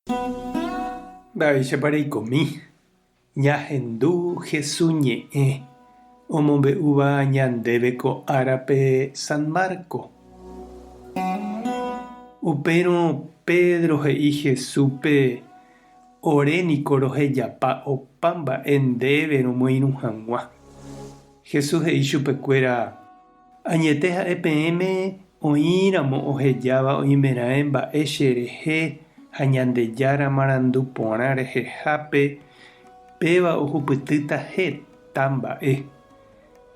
Mba'éichapa reikomi? Ñahendu Hesu ñe'ẽ omombe'úva ñandéve ko árape San Marco. Upérõ Pedro he'i Jesúspe, Ore niko rohejapa opa mba'e ndéve romoirũ hag̃ua. Jesús he'i chupekuéra, Añete ha'e peẽme oĩramo ohejáva oimeraẽ mba'e che rehe ha Ñandejára marandu porã rehehápe, péva ohupytýta heta mba'e.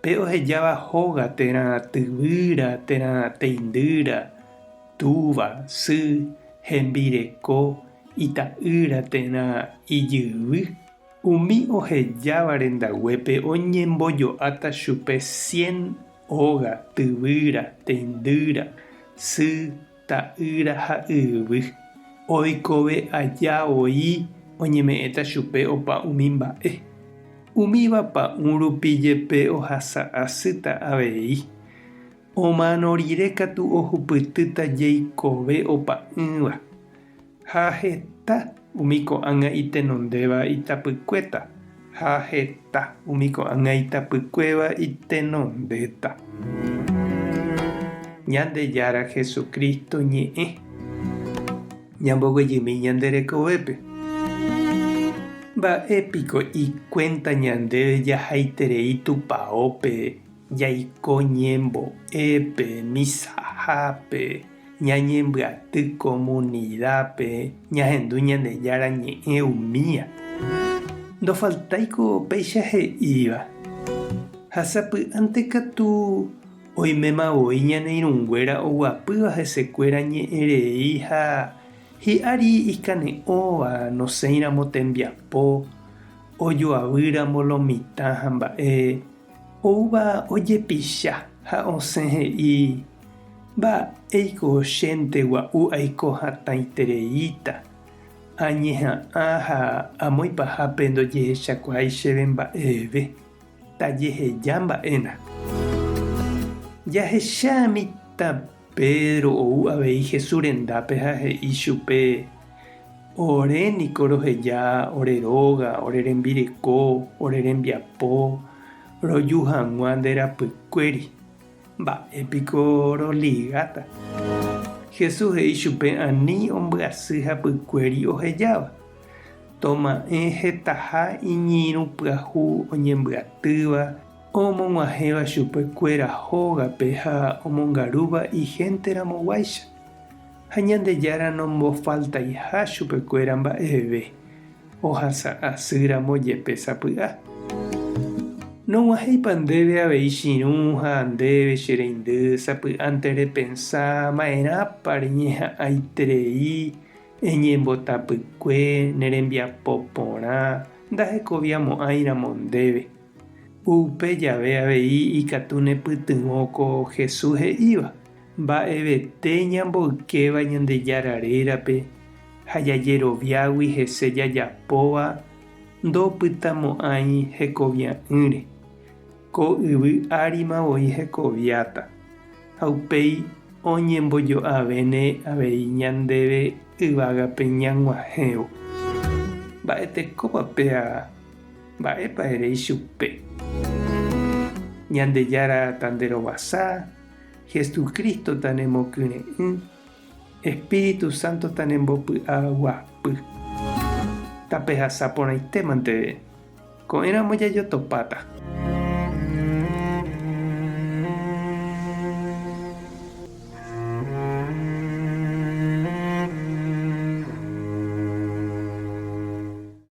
Pe ohejáva hóga térã tyvýra térã teindýra, túva, sy, hembireko, ita'ýra térã ijyvy, Umi ohejáva rendaguépe oñembojo'áta chupe cien óga, tyvýra, teindýra, sy, ta'ýra ha yvy. Oikove aja voi oñeme'ẽta chupe opa umi mba'e. Umíva pa'ũ rupi jepe ohasa asýta avei. Omano rire katu ohupytýta jeikove opa'ỹva. Ha heta umi ko'ág̃a itenondéva itapykuéta, ha heta umi ko'ág̃a itapykuéva itenondéta. Ñandejára Jesucristo ñe'ẽ ñamboguejymi ñande rekovépe. Mba'e piko ikuénta ñandéve jahaiterei tupaópe jaiko ñembo'épe, misahápe, Ñañembyaty komunidápe ñahendu Ñandejára ñe'ẽ umía. Ndofaltáiko péicha he'íva. Ha sapy'ánte katu oiméma voi ñane irũnguéra oguapýva hesekuéra ñe'ẽ rei ha hi'ári ikane'õva nosẽiramo tembiapo, ojoavýramo lo mitã ha mba'e oúva ojepicha ha osẽ he'i, Mba'éiko chénte gua'u aiko hatãitereíta, añeha'ã ha amo ipahápe ndojehechakuaái chéve mba'eve, tajeheja mba'éna. Jahecha mitã Pedro ou avei Jesús rendápe ha he'i chupe, Ore niko roheja ore róga, ore rembireko, ore rembiapo, roju hag̃ua nde rapykuéri. Mba'e piko roligáta? Jesús he'i chupe ani ombyasy hapykuéri ohejáva. Toma'ẽ hetaha iñirũ pyahu oñembyatýva, omog̃uahẽva chupe kuéra hógape ha omongarúva ihénte ramoguáicha. Ha Ñandejára nombofaltaiha chupekuéra mba'eve, ohasa asy ramo jepe sapy'a. Nog̃uahẽipa ndéve avei chirũ ha ndéve che reindy sapy'ánte repensa ma'erãpa reñeha'ãiterei eñembotapykue ne rembiapo porã ndahekoviamo'ãi ramo ndéve. Upe jave avei ikatu nepytyvõ ko Jesús he'íva. Mba'evete ñamboykéva Ñandejára rérape ha jajeroviágui hese jajapóva ndopytamo'ãi hekovia'ỹre. Ko yvy árima voi hekoviáta, ha upéi oñembojo'avéne avei ñandéve yvágape ñag̃uahẽvo. Mba'etekópa péa? Mba'épa ere ichupe? Ñandejára tanderovasa. Jesucristo tanemokyre'ỹ, Espíritu Santo tanembopy'aguapy. Tapehasa porãitémante, ko'ẽramo jajotopáta.